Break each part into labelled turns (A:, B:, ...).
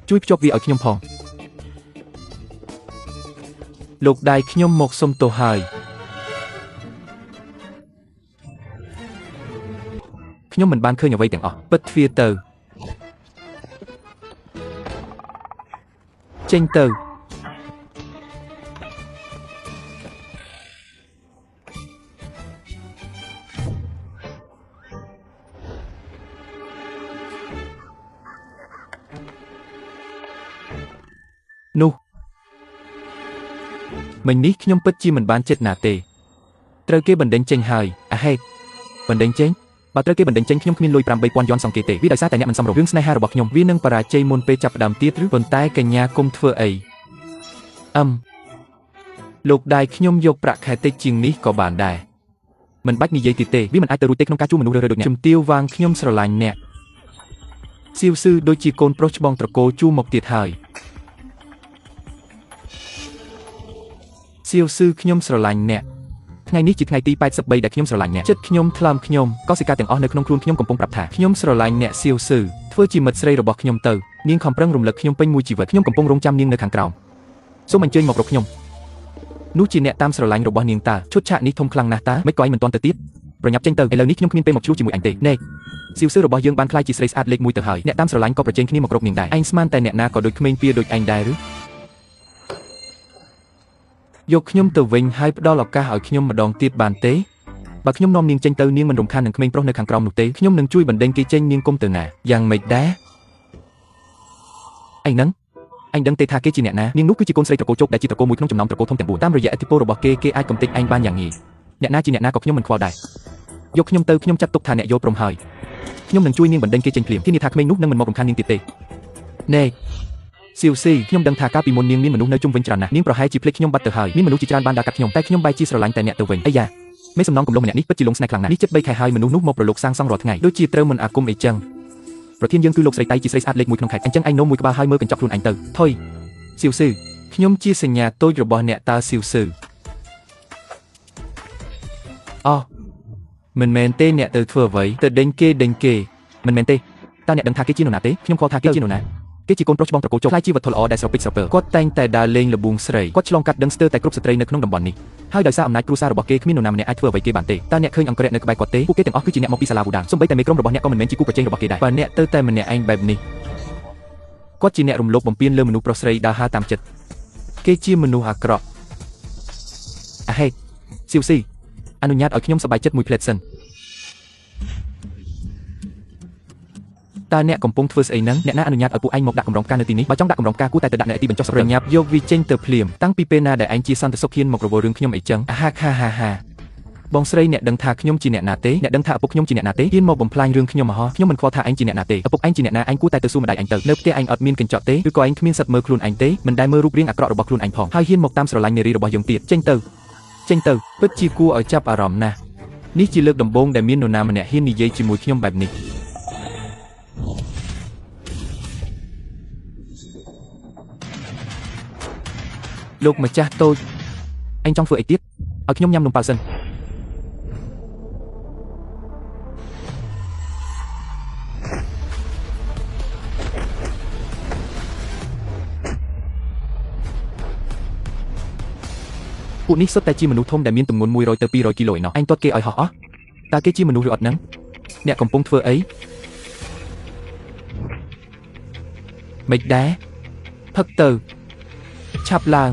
A: ជួយភ្ជាប់វាឲ្យខ្ញុំផងលោកដៃខ្ញុំមកសុំទោសហើយខ្ញុំមិនបានឃើញអ្វីទាំងអស់ពិតទ្វារទៅចេញទៅនោះមិញនេះខ្ញុំពិតជាមិនបានចិត្តណាទេត្រូវគេបណ្ដេញចេញហើយអាហេបណ្ដេញចេញបើត្រូវគេបណ្ដេញចេញខ្ញុំគ្មានលុយ5 3000យន់សងគេទេវាដោយសារតែអ្នកមិនសមរម្យរឿងស្នេហារបស់ខ្ញុំវានឹងបរាជ័យមុនពេលចាប់ផ្ដើមទៀតឬប៉ុន្តែកញ្ញាគុំធ្វើអីអឹមលោកដៃខ្ញុំយកប្រាក់ខែតិចជាងនេះក៏បានដែរមិនបាច់និយាយទៀតទេវាមិនអាចទៅរួចទេក្នុងការជួមនុស្សរើសៗដូចអ្នកជំទាវវាងខ្ញុំស្រឡាញ់អ្នកសៀវស៊ឺដូចជាកូនប្រុសច្បងត្រកូលជួមកទៀតហើយសៀវស៊ឺខ្ញុំស្រឡាញ់អ្នកថ្ងៃនេះជាថ្ងៃទី83ដែលខ្ញុំស្រឡាញ់អ្នកចិត្តខ្ញុំថ្លើមខ្ញុំកោសិកាទាំងអស់នៅក្នុងខ្លួនខ្ញុំកំពុងប្រាប់ថាខ្ញុំស្រឡាញ់អ្នកសៀវស៊ឺធ្វើជាមិត្តស្រីរបស់ខ្ញុំទៅនាងខំប្រឹងរំលឹកខ្ញុំពេញមួយជីវិតខ្ញុំកំពុងរងចាំនាងនៅខាងក្រោមសូមអញ្ជើញមករកខ្ញុំនោះជាអ្នកតាមស្រឡាញ់របស់នាងតាឈុតឆាកនេះធំខ្លាំងណាស់តាមិនក៏ឯងមិនទាន់ទៅទៀតប្រញាប់ចេញទៅឥឡូវនេះខ្ញុំគ្មានពេលមកឆ្លោះជាមួយអញទេណែសៀវស៊ឺរបស់យើងបានក្លាយជាស្រីស្អាតលេខ1ទៅហើយអ្នកតាមស្រឡាញ់ក៏ប្រជែងគ្នាមករកនាងដែរឯងស្មានតែអ្នកណាក៏ដូចក្មេងពៀដូចឯងដែរឬយកខ្ញុំទៅវិញហើយផ្ដល់ឱកាសឲ្យខ្ញុំម្ដងទៀតបានទេបើខ្ញុំនាំនាងចេញទៅនាងមិនរំខាននឹងក្មេងប្រុសនៅខាងក្រោមនោះទេខ្ញុំនឹងជួយបណ្ដេញគេចេញនាងគុំទៅណាយ៉ាងម៉េចដែរឯងហ្នឹងឯងដឹងទេថាគេជាអ្នកណានាងនោះគឺជាកូនស្រីត្រកូលជោគដែលជាត្រកូលមួយក្នុងចំណោមត្រកូលធំទាំង4តាមរយៈឥទ្ធិពលរបស់គេគេអាចកំទេចឯងបានយ៉ាងងាយអ្នកណាជាអ្នកណាក៏ខ្ញុំមិនខ្វល់ដែរយកខ្ញុំទៅខ្ញុំចាត់ទុកថាអ្នកយល់ព្រមហើយខ្ញុំនឹងជួយនាងបណ្ដេញគេចេញភ្លាមធានាថាក្មេងនោះនឹងមិនមករំខាននាងទៀតទេណែសៀវស៊ីខ្ញុំដឹងថាកាលពីមុននាងមានមនុស្សនៅជុំវិញច្រើនណាស់នាងប្រហែលជាភ្លេចខ្ញុំបាត់ទៅហើយមានមនុស្សជាច្រើនបានដើរកាត់ខ្ញុំតែខ្ញុំបែរជាស្រឡាញ់តែអ្នកទៅវិញអាយ៉ាមេសំណងកំឡុងម្នាក់នេះពិតជាលងស្នេហ៍ខ្លាំងណាស់នេះជិត3ខែហើយមនុស្សនោះមកប្រឡូកសាងសង់រាល់ថ្ងៃដូចជាត្រូវមិនអាគមអីចឹងប្រធានយើងគឺលោកស្រីតៃជាស្រីស្អាតលេខ1ក្នុងខេត្តអញ្ចឹងឯងនោមមួយក្បាលហើយមើលកញ្ចក់ខ្លួនឯងទៅថុយសៀវស៊ីខ្ញុំជាសញ្ញាតូចរបស់អ្នកតើសៀវស៊ឺអូមិនមែនទេអ្នកទៅធ្វើអ្វីទៅដេញគេដេញគេមិនមែនទេតើអ្នកដឹងថាគេជានរណាទេខ្ញុំខ្វល់ថាគេជានរណាគេជាកូនប្រុសច្បងត្រកូលជោគខ្លាយជាវត្ថុល្អដែលស្រពេចស្រពើគាត់តែងតែដើរលេងល្បួងស្រីគាត់ឆ្លងកាត់ដឹងស្ទើរតែគ្រប់ស្ត្រីនៅក្នុងតំបន់នេះហើយដោយសារអំណាចគ្រួសាររបស់គេគ្មាននរណាម្នាក់អាចធ្វើអ្វីគេបានទេតើអ្នកឃើញអង្គរៈនៅក្បែរគាត់ទេពួកគេទាំងអស់គឺជាអ្នកមកពីសាលាវូដាងសូម្បីតែមេក្រុមរបស់អ្នកក៏មិនមែនជាគូប្រជែងរបស់គេដែរបើអ្នកទៅតែម្នាក់ឯងបែបនេះគាត់ជាអ្នករំលោភបំពានលើមនុស្សប្រុសស្រីដើរហើរតាមចិត្តគេជាមនុស្សអាក្រក់អាហេសៀវស៊ីអនុញ្ញាតឲ្យខ្ញុំសប្បាយចិត្តមួយភ្លែតសិនតើអ្នកកំពុងធ្វើស្អីហ្នឹងអ្នកណាអនុញ្ញាតឲ្យពួកឯងមកដាក់កម្រងផ្កានៅទីនេះបើចង់ដាក់កម្រងផ្កាគួរតែទៅដាក់នៅទីបញ្ចុះប្រញាប់យកវាចេញទៅភ្លាមតាំងពីពេលណាដែលឯងជាសន្តិសុខហ៊ានមករវល់រឿងខ្ញុំអីចឹងអាហាហាហាហាបងស្រីអ្នកដឹងថាខ្ញុំជាអ្នកណាទេអ្នកដឹងថាឪពុកខ្ញុំជាអ្នកណាទេហ៊ានមកបំផ្លាញរឿងខ្ញុំមកហោះខ្ញុំមិនខ្វល់ថាឯងជាអ្នកណាទេឪពុកឯងជាអ្នកណាឯងគួរតែទៅសួរម្ដាយឯងទៅនៅផ្ទះឯងអត់មានកញ្ចក់ទេឬក៏ឯងគ្មានសិទ្ធិមើលខ្លួនឯងទេមិនដែលមើលរូបរាងអាក្រក់របស់ខ្លួនឯងផងហើយហ៊ានមកតាមស្រឡាញ់នារីរបស់យើងទៀតចេញទៅចេញទៅពិតជាគួរឲ្យចាប់អារម្មណ៍ណាស់នេះជាលើកដំបូងដែលមាននរណាម្នាក់ហ៊ាននិយាយជាមួយខ្ញុំបែបនេះលោកម្ចាស់តូចឯងចង់ធ្វើអីទៀតឲ្យខ្ញុំញ៉ាំនំប៉ាវសិនពួកនេះសុទ្ធតែជាមនុស្សធំដែលមានទម្ងន់100ទៅ200គីឡូឯណោះឯងទាត់គេឲ្យហោះអស់តើគេជាមនុស្សឬអត់ហ្នឹងអ្នកកំពុងធ្វើអីមិនដែរផឹកទៅឆាប់ឡើង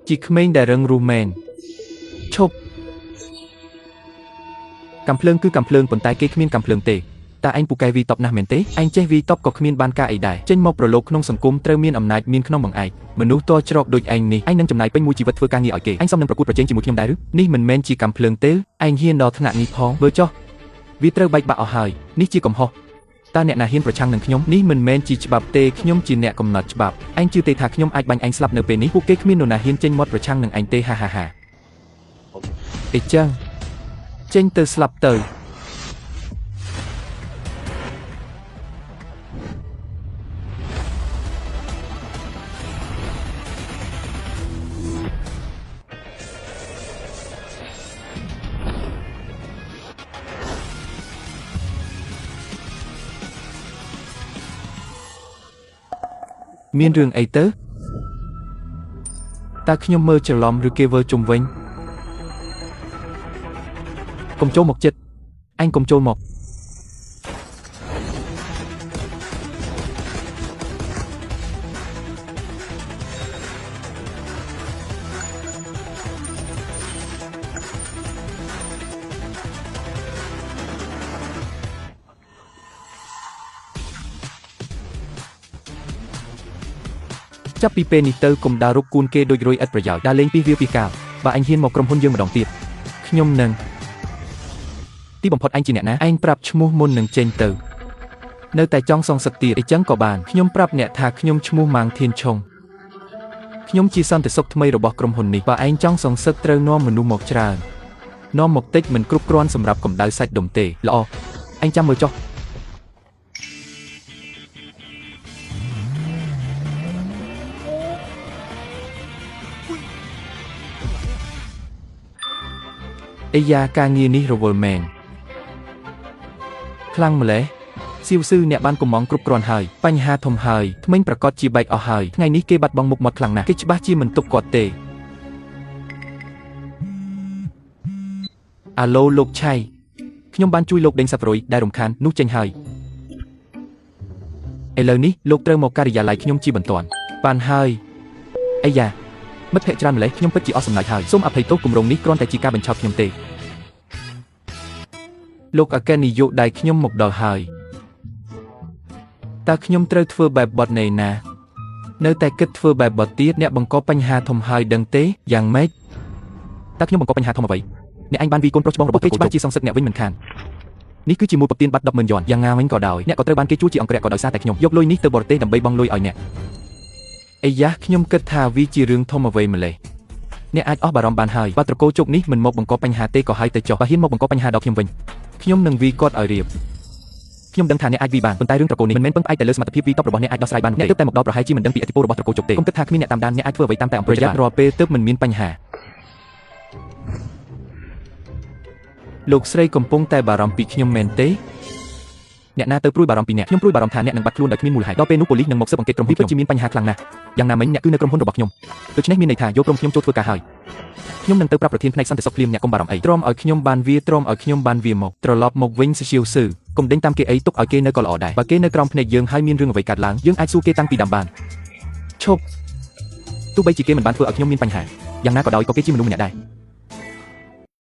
A: ជាក្មេងដែលរឹងរូសមែនឈប់កាំភ្លើងគឺកាំភ្លើងប៉ុន្តែគេគ្មានកាំភ្លើងទេតើឯងពូកែវីតបណាស់មែនទេឯងចេះវីតបក៏គ្មានបានការអីដែរចេញមកប្រឡូកក្នុងសង្គមត្រូវមានអំណាចមានក្នុងបង្អែកមនុស្សតច្រកដូចឯងនេះឯងនឹងចំណាយពេញមួយជីវិតធ្វើការងារឲ្យគេឯងសមនឹងប្រកួតប្រជែងជាមួយខ្ញុំដែរឬនេះមិនមែនជាកាំភ្លើងទេឯងហ៊ានដល់ថ្នាក់នេះផងមើលចុះវាត្រូវបែកបាក់អស់ហើយនេះជាកំហុសតើអ្នកណាហ៊ានប្រឆាំងនឹងខ្ញុំនេះមិនមែនជាច្បាប់ទេខ្ញុំជាអ្នកកំណត់ច្បាប់ឯងជឿទេថាខ្ញុំអាចបាញ់ឯងស្លាប់នៅពេលនេះពួកគេគ្មាននរណាហ៊ានចេញមាត់ប្រឆាំងនឹងឯងទេហាហាហាអីចឹងចេញទៅស្លាប់ទៅ មានរឿងអីទៅតើខ្ញុំមើលច្រឡំឬគេវិលជុំវិញកុំចូលមកចិត្តអញកុំចូលមកចាប់ពីពេលនេះទៅកុំដើររកគួនគេដូចរុយឥតប្រយោជន៍ដើរលេងពីវាពីកាលបើអញហ៊ានមកក្រុមហ៊ុនយើងម្ដងទៀតខ្ញុំនឹងទីបំផុតអញជាអ្នកណាឯងប្រាប់ឈ្មោះមុននឹងចេញទៅនៅតែចង់សងសឹកទៀតអីចឹងក៏បានខ្ញុំប្រាប់អ្នកថាខ្ញុំឈ្មោះម៉ាងធានឆុងខ្ញុំជាសន្តិសុខថ្មីរបស់ក្រុមហ៊ុននេះបើឯងចង់សងសឹកត្រូវនាំមនុស្សមកច្រើននាំមកតិចមិនគ្រប់គ្រាន់សម្រាប់កម្ដៅសាច់ដុំទេល្អឯងចាំមើលចុះអាយ៉ាការងារនេះរវល់មែនខ្លាំងម្ល៉េះសៀវស៊ឺអ្នកបានកំងគ្រប់គ្រាន់ហើយបញ្ហាធំហើយថ្មិញប្រកាសជាបែកអស់ហើយថ្ងៃនេះគេបាត់បង់មុខមាត់ខ្លាំងណាស់គេច្បាស់ជាមិនទុកគាត់ទេអាឡូលោកឆៃខ្ញុំបានជួយលោកដេញសត្វរុយដែលរំខាននោះចេញហើយឥឡូវនេះលោកត្រូវមកការិយាល័យខ្ញុំជាបន្ទាន់បានហើយអាយ៉ាមិត្តភក្តិច្រើនម្លេះខ្ញុំពិតជាអស់សំណើចហើយសូមអភ័យទោសគម្រោងនេះគ្រាន់តែជាការបញ្ឆោតខ្ញុំទេលោកអគ្គនាយកដៃខ្ញុំមកដល់ហើយតើខ្ញុំត្រូវធ្វើបែបបទណេណានៅតែគិតធ្វើបែបបទទៀតអ្នកបង្កបញ្ហាធំហើយដឹងទេយ៉ាងម៉េចតើខ្ញុំបង្កបញ្ហាធំអ្វីអ្នកឯងបានវីកូនប្រុសច្បងរបស់គេច្បាស់ជាសងសឹកអ្នកវិញមិនខាននេះគឺជាមូលប្រទានបាត់ 100000 យន់យ៉ាងណាវិញក៏ដោយអ្នកក៏ត្រូវបានគេជួលជាអង្គរក្សក៏ដោយសារតែខ្ញុំយកលុយនេះទៅបរទេសដើម្បីបង់លុយឲ្យអ្នកអាយ៉ាខ្ញុំគិតថាវាជារឿងធំអ្វីម្លេះអ្នកអាចអស់បារម្ភបានហើយបើត្រកូលជោគនេះមិនមកបង្កបញ្ហាទេក៏ហើយទៅចុះបើហ៊ានមកបង្កបញ្ហាដល់ខ្ញុំវិញខ្ញុំនឹងវីគាត់ឲ្យរៀបខ្ញុំដឹងថាអ្នកអាចវីបានប៉ុន្តែរឿងត្រកូលនេះមិនមែនពឹងផ្អែកតែលើសមត្ថភាពវីតបរបស់អ្នកអាចដោះស្រាយបានអ្នកទើបតែមកដល់ប្រហែលជាមិនដឹងពីឥទ្ធិពលរបស់ត្រកូលជោគទេកុំគិតថាគ្មានអ្នកតាមដានអ្នកអាចធ្វើអ្វីតាមតែអំពើចិត្តរាល់ពេលទើបមិនមានបញ្ហាលោកស្រីកំពុងតែបារម្ភពីខ្ញុំមែនទេអ្នកណាទៅព្រួយបារម្ភពីអ្នកខ្ញុំព្រួយបារម្ភថាអ្នកនឹងបាត់ខ្លួនដោយគ្មានមូលហេតុដល់ពេលនោះប៉ូលីសនឹងមកស៊ើបអង្កេតក្រុមហ៊ុនពិតជាមានបញ្ហាខ្លាំងណាស់យ៉ាងណាមិញអ្នកគឺនៅក្រុមហ៊ុនរបស់ខ្ញុំដូច្នេះមានន័យថាយកក្រុមខ្ញុំចូលធ្វើការហើយខ្ញុំនឹងទៅប្រាប់ប្រធានផ្នែកសន្តិសុខភ្លាមអ្នកកុំបារម្ភអីទ្រាំឲ្យខ្ញុំបានវាទ្រាំឲ្យខ្ញុំបានវាមកត្រឡប់មកវិញសៀវស៊ឺកុំដេញតាមគេអីទុកឲ្យគេនៅក៏ល្អដែរបើគេនៅក្រោមភ្នែកយើងហើយមានរឿងអ្វីកើតឡើងយើងអាចសួរគេតាំងពីដើមបានឈប់ទោះបីជាគេមិនបានធ្វើឲ្យខ្ញុំមានបញ្ហាយ៉ាងណាក៏ដោយក៏គេជាមនុស្សម្នាក់ដែរ